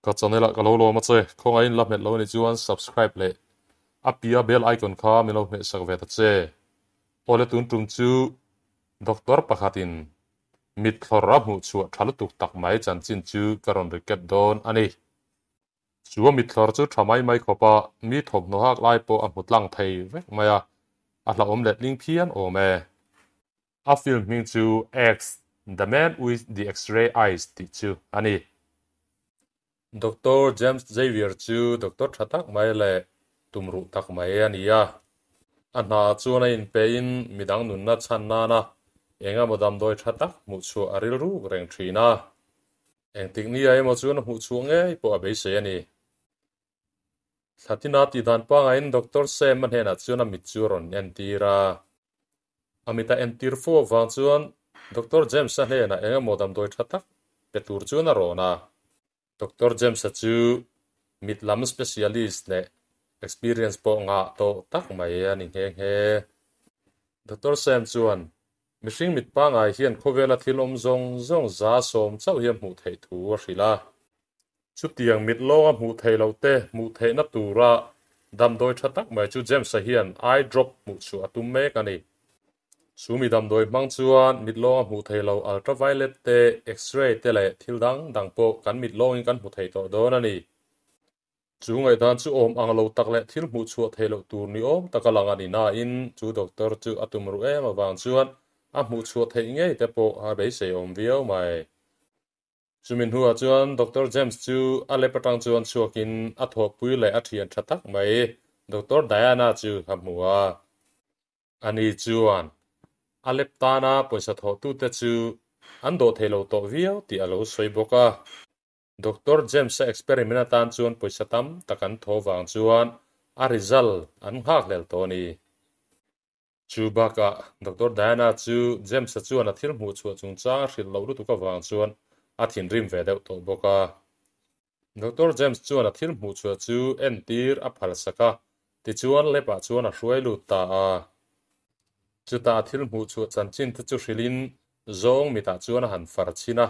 Ka channel ah ka lo lawm a che, khawngaihin la hmet lo anih chuan subscribe leh a pia bell icon kha min lo hmeh sak ve ta che. Awle tun tum chu Doctor pakhatin mithlawr a hmuh chhuah tha lutuk tak mai chanchin chu ka rawn recap dawn a ni. Chu a mithlawr chu tha mai mai khawp a, mi thawmhnaw hak lai pawh a hmu tlang thei vek mai a, a hlauhawm letling phian awm e. A film hming chu X, The Man with the X-Ray Eyes tih chu a ni. Doctor James Xavier chu doctor tha tak mai leh tumruh tak mai a ni a. A hnaah chuan a inpein midang nunna chhan nana eng emaw damdawi tha tak hmuhchhuah a rilruk reng thin a. Engtik nia emaw chuan a hmuhchhuah ngei pawh a beisei a ni. Thlatina tih dan pangaiin Doctor Sam a hnenah chuan a mit chu a rawn entir a. A mit a entir fo avang chuan Doctor James-a hnenah eng emaw damdawi tha tak pe tur chuan a rawn a. Doctor James-a chu mit lam specialist leh experience pawh ngah tawh tak mai a ni nghe nghe. Doctor Sam chuan, Mihring mit pangai hian khawvela thil awm zawng zawng 70% chauh hi a hmuh theih thu a hrilh a. Chutiang mit lawnga hmuh theih loh te hmuh theihna tura damdawi tha tak mai chu James-a hian eye drop hmuh chhuah a tum mek a ni. Chu mi damdawi hmang chuan mit lawnga hmuh theih loh ultraviolet te, x-ray te leh thil dang dang pawh kan mit lawngin kan hmu thei tawh dawn a ni. Chu ngaihdan chu awm ang lo tak leh thil hmuh chhuah theih loh tur ni awm taka lang a ni nain chu doctor chu a tum ruh em avang chuan a hmuh chhuah theih ngei te pawh a beisei awm viau mai. Chumi hnuah chuan Doctor James chu a lep atang chuan chhuakin a thawhpui leh a thian tha tak mai Doctor Diana chu a hmu a. Ani chuan a lep tana pawisa thawhtute chu an dawh thei lo tawh viau tih a lo sawi bawk a. Doctor James-a experiment atan chuan pawisa tam tak an thaw vang chuan a result an nghakhlel tawh a ni. Chu bakah Doctor Diana chu James-a chuan a thil hmuh chhuah chungchang a hrilh loh lutuk avang chuan a thinrim ve deuh tawh bawk a. Doctor James chuan a thil hmuh chhuah chu entir a phal sak a, tichuan lab-ah chuan a hruai lut ta a. Chutah a thil hmuh chhuah chanchin te chu hrilhin zawng mitah chuan a han far chhin a.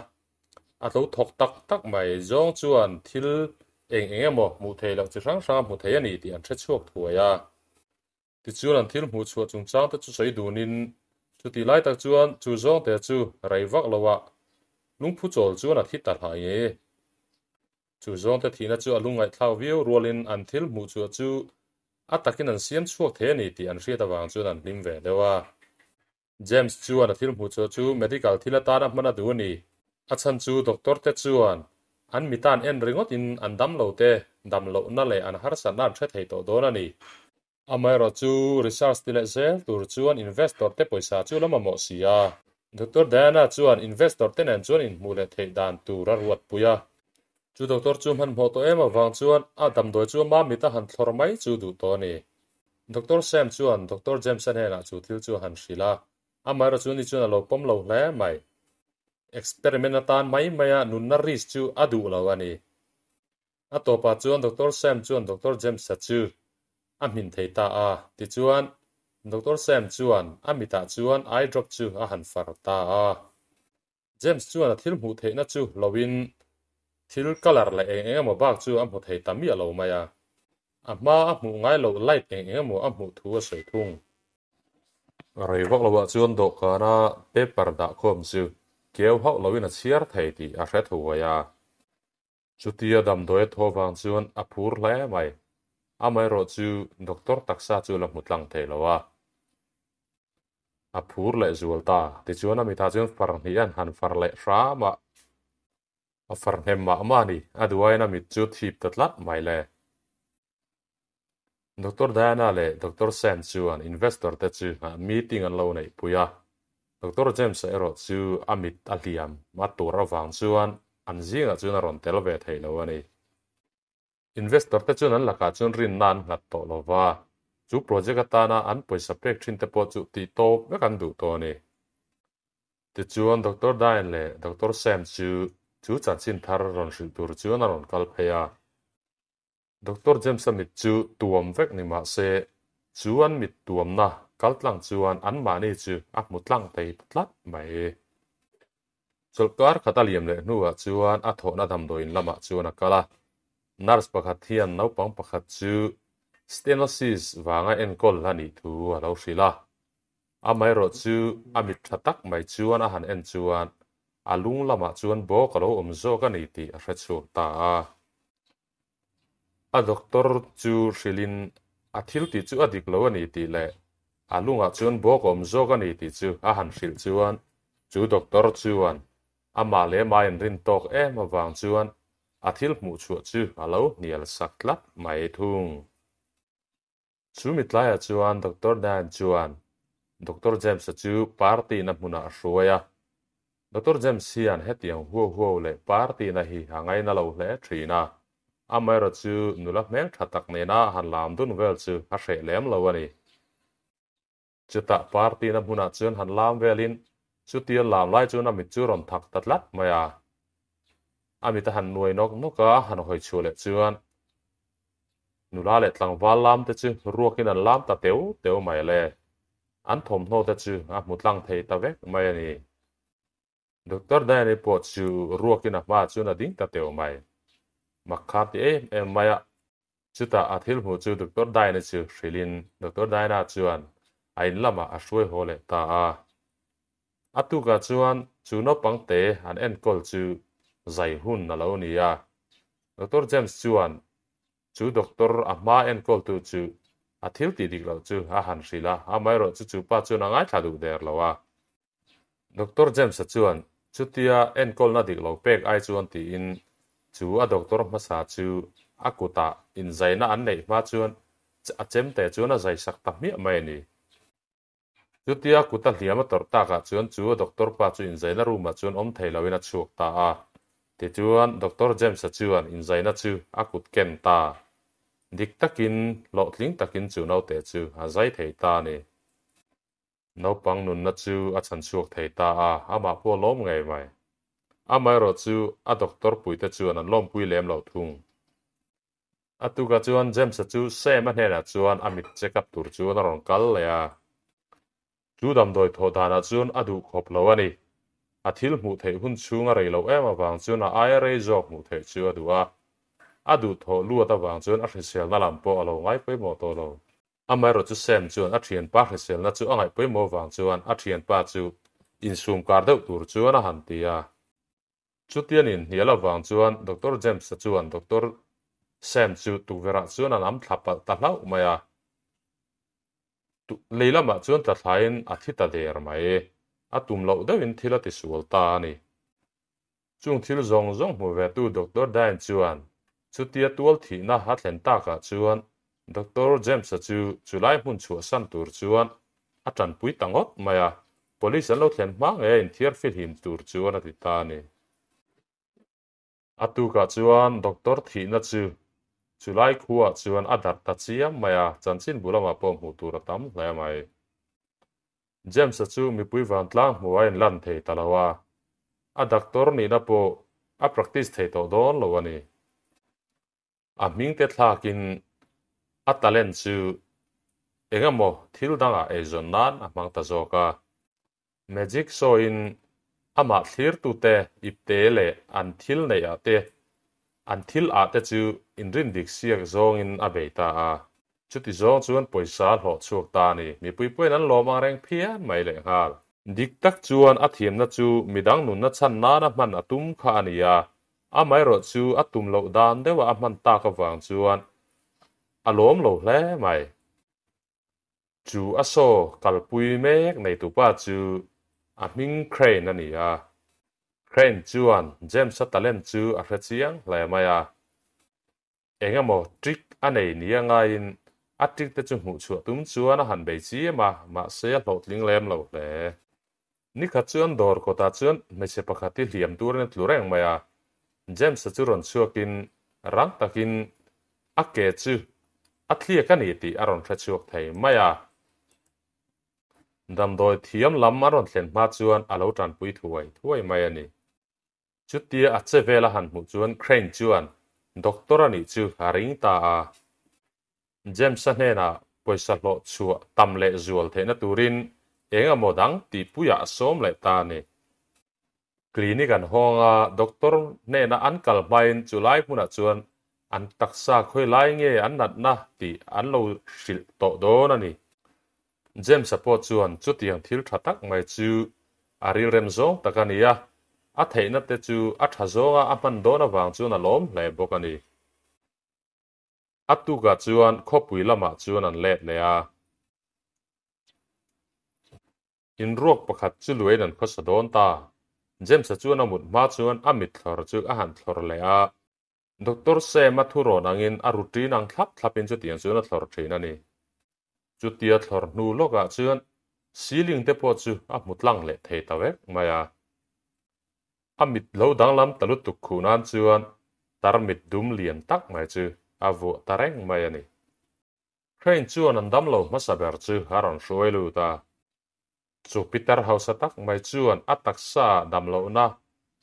A tlo thawk tak tak mai zawng chuan thil eng eng emaw hmuh theih loh chi hrang hrang a hmu thei a ni tih an hre chhuak thuai a. Tichuan an thil hmuh chhuah chungchang te chu sawi dunin chutih lai tak chuan chu zawngte chu rei vak loah lungphu chawl chuan a thi ta hlai nge. Chu zawngte thihna chu a lungngaihthlak viau rualin an thil hmuh chhuah chu a takin an siam chhuak thei a ni tih an hriat avang chuan an hlim ve deuh a. James chuan a thil hmuh chhuah chu medical thil atana hman a duh a ni. A chhan chu doctor te chuan an mitan en ringawtin an dam lo te, dam lohna leh an harsatna an hre thei tawh dawn a ni. Amaherawh chu research ti leh zel tur chuan investor te pawisa chu la mamawh si a. Doctor Diana chuan investor te nen chuan inhmuh leh theih dan tur a ruat pui a. Chu doctor chu hmanhmawh tawh em avang chuan a damdawi chu ama mit a han thlawr mai chu duh tawh a ni. Doctor Sam chuan Doctor James-a hnenah chu thil chu a han hrilh a, amaherawh chu ni chuan a lo pawm lo hle mai. Experiment atan mai maia nunna risk chu a duh lo a ni. A tawpah chuan Doctor Sam chuan Doctor James-a chu a hmin thei ta a, tichuan Doctor Sam chuan a mitah chuan eye drop chu a han far ta a. James chuan a thil hmuh theihna chu loin thil colour leh eng eng emaw bak chu a hmu thei ta miah lo mai a. A hma a hmuh ngai loh light eng eng emaw a hmuh thu a sawi thung. Rei vak loah chuan dawhkana paper dah khawm chu keu hauh loin a chhiar thei tih a hre thuai a. Chutia damdawi a thaw vang chuan a phur hle mai. Amaherawh chu doctor taksa chu la hmu tlang thei lo a. A phur leh zual ta. Tichuan a mitah chuan far hnih an han far leh hram a. A far hnem mah mah a ni. A duaiin a mit chu thip ta tlat mai le. Doctor Diana leh Doctor Sam chuan investor te chu meeting an lo neihpui a. Doctor James-a erawh chu a mit a hliam a tur avang chuan an zingah chuan a rawn tel ve thei lo a ni. Investor te chuan an lakah chuan rinna an nghat tawh lo va, chu project atana an pawisa pek thin te pawh chu tih tawp vek an duh tawh a ni. Tichuan Doctor Diane leh Doctor Sam chu chu chanchin thar rawn hrilh tur chuan a rawn kal phei a. Doctor James-a mit chu tuam vek ni mah se, chu an mit tuamna kal tlang chuan anmahni chu a hmu tlang thei ta tlat mai. Chawlhkar khat a liam leh hnuah chuan a thawhna damdawiin lamah chuan a kal a. Nurse pakhat hian naupang pakhat chu stenosis vanga enkawl a nih thu a lo hrilh a. Amaherawh chu a mit tha tak mai chuan a han en chuan a lung lamah chuan bawk a lo awm zawk a ni tih a hre chhuak ta a. A doctor chu hrilhin a thil tih chu a dik lo a ni tih leh a lungah chuan bawk a awm zawk a ni tih chu a han hrilh chuan chu doctor chuan amah leh amah inrin tawk em avang chuan a thil hmuh chhuah chu a lo hnial sak tlat mai thung. Chu mitlaiah chuan Doctor Dan chuan Doctor James-a chu party-na hmunah a hruai a. Doctor James hian hetiang huau huau leh party-na hi a ngaina lo hle thin a, amaherawh chu nula hmeltha tak nena han lam dun vel chu a hreh lem lo a ni. Chutah party-na hmunah chuan han lam velin chutia lam lai chuan a mit chu rawn thak ta tlat mai a. A mit a han nuai nawk nawk a, han hawi chhuah leh chuan nula leh tlangval lam te chu ruakin an lam ta teu teu mai le. An thawmhnaw te chu a hmu tlang thei ta vek mai a ni. Doctor Diane-i pawh chu ruakin a hmaah chuan a ding ta teu mai. Mak kha ti em em mai a. Chutah a thil hmuh chu Doctor Diane-i chu hrilhin Doctor Diana chuan a in lamah a hruai haw leh ta a. A tukah chuan chu naupang te an enkawl chu zai hun a lo ni a. Doctor James chuan chu doctor a hma enkawltu chu a thil tih dik loh chu a han hrilh a, amaherawh chu chu pa chuan a ngaithla duh der lo a. Doctor James-a chuan chutia enkawlna dik lo pek ai chuan tiin chu a doctor hmasa chu a kutah inzaina an neih hma chuan a chemte chuan a zaisak ta hmiah mai a ni. Chutia kuta hliam a tawrh takah chuan chu a doctor pa chu inzaina room-ah chuan awm thei loin a chhuak ta a. Tichuan Doctor James-a chuan inzaina chu a kut ken ta. Dik takin, hlawhtling takin chu naute chu a zai thei ta a ni. Naupang nunna chu a chhan chhuak thei ta a, amah pawh a lawm ngei mai. Amaherawh chu a doctor puite chuan an lawmpui lem lo thung. A tukah chuan James-a chu Sam-a hnenah chuan a mit check up tur chuan a rawn kal leh a. Chu damdawi thawh danah chuan a duh khawp lo a ni. A thil hmuh theih hun chhung a rei loh em avang chuan a aia rei zawk hmuh theih chu a duh a. A duh thawh luat avang chuan a hriselna lam pawh a lo ngai pawimawh tawh lo. Amaherawh chu Sam chuan a thianpa hriselna chu a ngaih pawimawh avang chuan a thianpa chu insum kar deuh tur chuan a han ti a. Chutian inhnial avang chuan Doctor James-a chuan Doctor Sam chu tukverhah chuan an am thla palh ta hlauh mai a. Lei lamah chuan tla thlain a thi ta der mai. A tum loh deuhin thil a tisual ta a ni. Chung thil zawng zawng hmu ve tu Doctor Dine chuan chutia tual thihna a thlen takah chuan Doctor James-a chu chulai hmun chhuahsan tur chuan a tanpui ta ngawt mai a, Police an lo thlen hma ngei a inthiar fihlim tur chuan a ti ta a ni. A tukah chuan Doctor thihna chu chulai khuaah chuan a darh ta chiam mai a, chanchinbu lamah pawh hmuh tur a tam hle mai. James-a chu mipui vantlang hmuh a inlan thei ta lo a, a doctor nihna pawh a practice thei tawh dawn lo a ni. A hmingte thlakin a talent chu eng emaw thil dangah eizawn nan a hmang ta zawk a. Magic show-in amah thlirtute ipte leh an thil neih ah te, an thil ah te chu inrindik siak zawngin a bei ta a. Chuti zawng chuan pawisa a hlawh chhuak ta a ni. Mipui pawhin an lawm ang reng phian mai lehnghal. Dik tak chuan a thiamna chu midang nunna chhan nana hman a tum kha a ni a, Amaherawh chu a tum loh dan deuha a hman tak avang chuan a lawm lo hle mai. Chu a saw kalpui mek neitupa chu a hming Crane a ni a. Crane chuan James-a talent chu a hre chiang hle mai a. Eng emaw trick a nei nia ngaiin a trick te chu hmuh chhuah tum chuan a han bei chiam a, mahse a hlawhtling lem lo hle. Nikhat chuan dawr kawtah chuan hmeichhe pakhat hi hliam turin a tlu reng mai a, James-a chu rawn chhuakin rang takin a ke chu a thliak a ni tih a rawn hre chhuak thei mai a. Damdawi thiam lam a rawn thlen hma chuan a lo tanpui thuai thuai mai a ni. Chutia a che vel a han hmuh chuan Crane chuan doctor a nih chu a ring ta a. James-a hnenah pawisa hlawh chhuah tam leh zual theihna turin eng emaw dang tihpuiah a sawm leh ta a ni. Clinic an hawng a, doctor hnena an kal hmain chu lai hmunah chuan An taksa khawi lai nge an natna tih an lo hrilh tawh dawn a ni. James-a pawh chuan chutiang thil tha tak mai chu a rilrem zawng tak a ni a, a theihna te chu a tha zawnga a hman dawn avang chuan a lawm hle bawk a ni. A tukah chuan khawpui lamah chuan an let leh a. Inruak pakhat chu luain an khawsa dawn ta. James-a chuan a mut hma chuan a mitthlawr chu a han thlawr leh a. Doctor Sam-a thurawn angin a routine ang thlap thlapin chutiang chuan a thlawr thin a ni. Chutia thlawr hnu lawkah chuan ceiling te pawh chu a hmu tlang leh thei ta vek mai a. A mit lo danglam ta lutuk khuh nan chuan tarmit dum lian tak mai chu a vuah ta reng mai a ni. Crane chuan an damlo hmasa ber chu a rawn hruai lut a. Chu pitar hausa tak mai chuan a taksa damlohna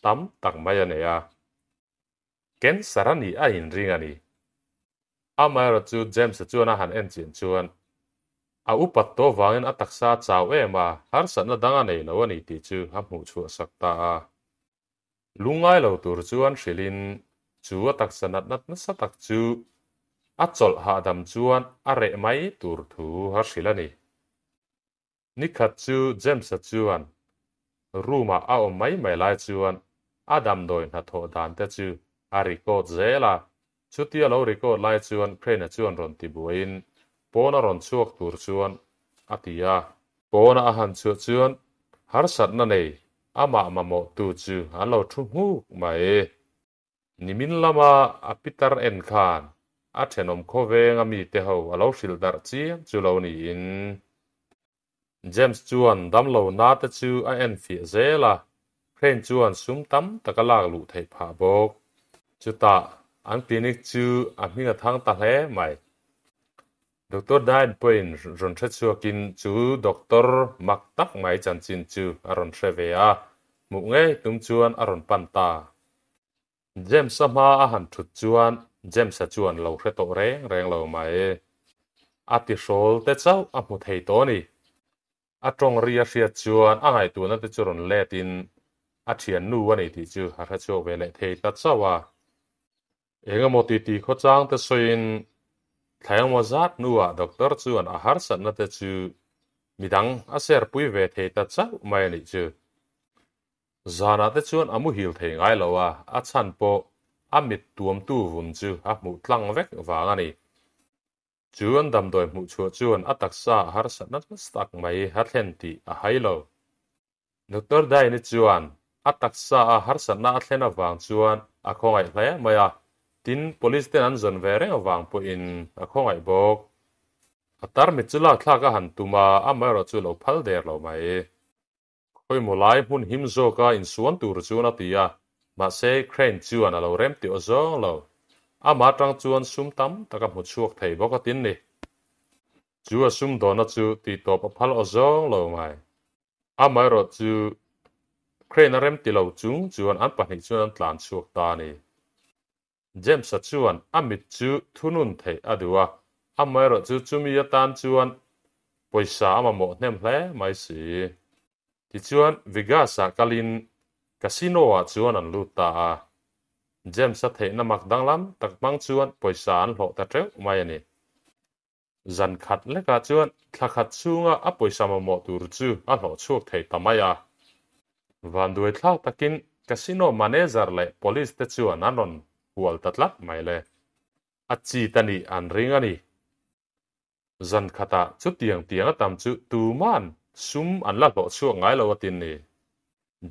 tam tak mai a nei a. Cancer a nih a inring a ni. Amaherawh chu James-a chuan a han en chian chuan a upat tawh vangin a taksa a chau em a, harsatna dang a nei lo a ni tih chu a hmuh chhuah sak ta a. Lungngai lo tur chuan hrilhin chu a taksa natna nasa tak chu a chawlh hahdam chuan a reh mai tur thu a hrilh a ni. Nikhat chu James-a chuan room-ah a awm mai mai lai chuan a damdawi hnathawh dan te chu a record zel a. Chutia lo record lai chuan Crane-a chuan rawn ti buaiin pawn a rawn chhuak tur chuan a ti a. Pawna a han chhuah chuan harsatna nei amah mamawhtu chu an lo thu nghuk mai. Nimin lama a pitar en khan a thenawm khawvenga mite ho a lo hrilh darh chiam chu lo niin. James chuan damlo nate chu a en fiah zel a, Crane chuan sum tam tak a lak luh theih phah bawk. Chutah an clinic chu a hming a thang ta hle mai. Doctor Dine pawhin rawn hre chhuakin chu doctor mak tak mai chanchin chu a rawn hre ve a, hmuh ngei tum chuan a rawn pan ta. James-a hma a han thut chuan James-a chuan lo hre tawh reng reng lo mai. A tihrawl te chauh a hmu thei tawh a ni. A tawng ri a hriat chuan a ngaihtuahna te chu rawn let in a thiannu a ni tih chu a hre chhuak ve leh thei ta chauh a. Engemaw titi khawchang te sawiin thla engemaw zat hnuah doctor chuan a harsatna te chu midang a serpui ve thei ta chauh mai a nih chu. Zanah te chuan a muhil thei ngai lo a, a chhan pawh a mit tuamtu vun chu a hmuh tlang vek vang a ni. Chu an damdawi hmuh chhuah chuan a taksa a harsatna nasa tak mai a thlen tih a hai lo. Doctor Daini chuan a taksa a harsatna a thlen avang chuan a khawngaih hle mai a, tin police ten an zawn ve reng avang pawhin a khawngaih bawk. A tarmit chu lakthlak a han tum a, amaherawh chu lo phal der lo mai. Khawimaw lai hmun him zawka insuan tur chuan a ti a, mahse Crane chuan a lo rem tih aw zawng lo. Amah atang chuan sum tam tak a hmu chhuak thei bawk a tin ni. Chu a sum dawnna chu tihtawp a phal aw zawng lo mai. Amaherawh chu Crane a rem ti lo chung chuan an pahnih chuan an tlan chhuak ta a ni. James-a chuan a mit chu thunun theih a duh a, amaherawh chu chumi atan chuan pawisa a mamawh hnem hle mai si. Tichuan Vegas-ah kalin casino-ah chuan an lut ta a. James-a theihna mak danglam tak hmang chuan pawisa an hlawh ta teuh mai a ni. Zan khat lekah chuan thla khat chhunga a pawisa mamawh tur chu a hlawh chhuak thei ta mai a. Vanduai thlak takin casino manager leh police te chuan an rawn hual ta tlat mai le. A cheat a nih an ring a ni. Zan khatah chutiang tiang a tam chu tuman sum an la hlawh chhuak ngai lo a tin ni.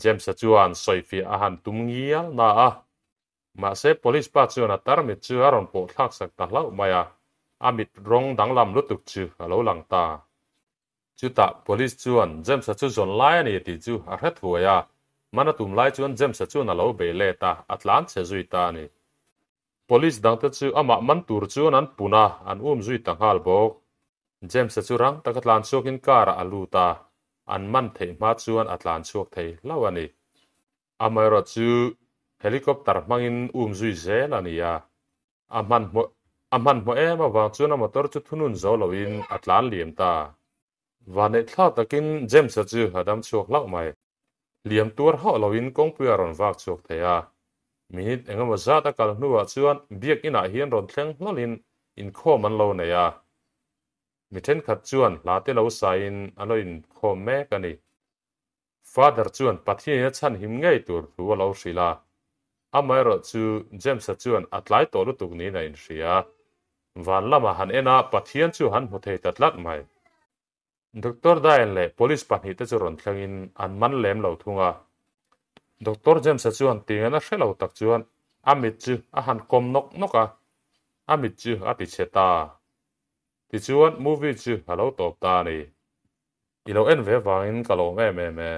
James-a chuan sawifiah a han tum ngial na a. Mahse, police pa chuan a tarmit chu a rawn pawh thlak sak ta hlauh mai a, a mit rawng danglam lutuk chu a lo lang ta. Chutah police chuan James-a chu zawn lai a ni tih chu a hre thuai a, man a tum lai chuan James-a chuan a lo bei let a, a tlan chhe zui ta a ni. Police dangte chu amah man tur chuan an pun a, an um zui ta nghal bawk. James-a chu rang taka tlan chhuakin car-ah a lut a, an man theih hma chuan a tlan chhuak thei hlauh a ni. Amaherawh chu helicopter hmangin um zui zel a ni a, a hmanhmawh a hmanhmawh em avang chuan a motor chu thunun zo loin a tlan liam ta. Vanneih thlak takin James-a chu a dam chhuak hlauh mai. Liam tuar hauh loin kawngpui a rawn vak chhuak thei a. Minute engemaw zat a kal hnuah chuan biakinah hian rawn thleng hlawlin inkhawm an lo nei a. Mi thenkhat chuan hla te lo saiin a lo inkhawm mek a ni. Father chuan Pathianin a chhan him ngei tur thu a lo hrilh a. Amaherawh chu James-a chuan a tlai tawh lutuk niin a inhria. Van lamah han en a, Pathian chu han hmu thei ta tlat mai. Doctor Diane leh Police pahnihte chu rawn thlengin an man lem lo thung a. Doctor James-a chuan tingan a hre lo tak chuan a mit chu a han kawm nawk nawk a, a mit chu a ti chhe ta. Tichuan movie chu a lo tawp ta a ni. I lo en ve vangin ka lawm em em e.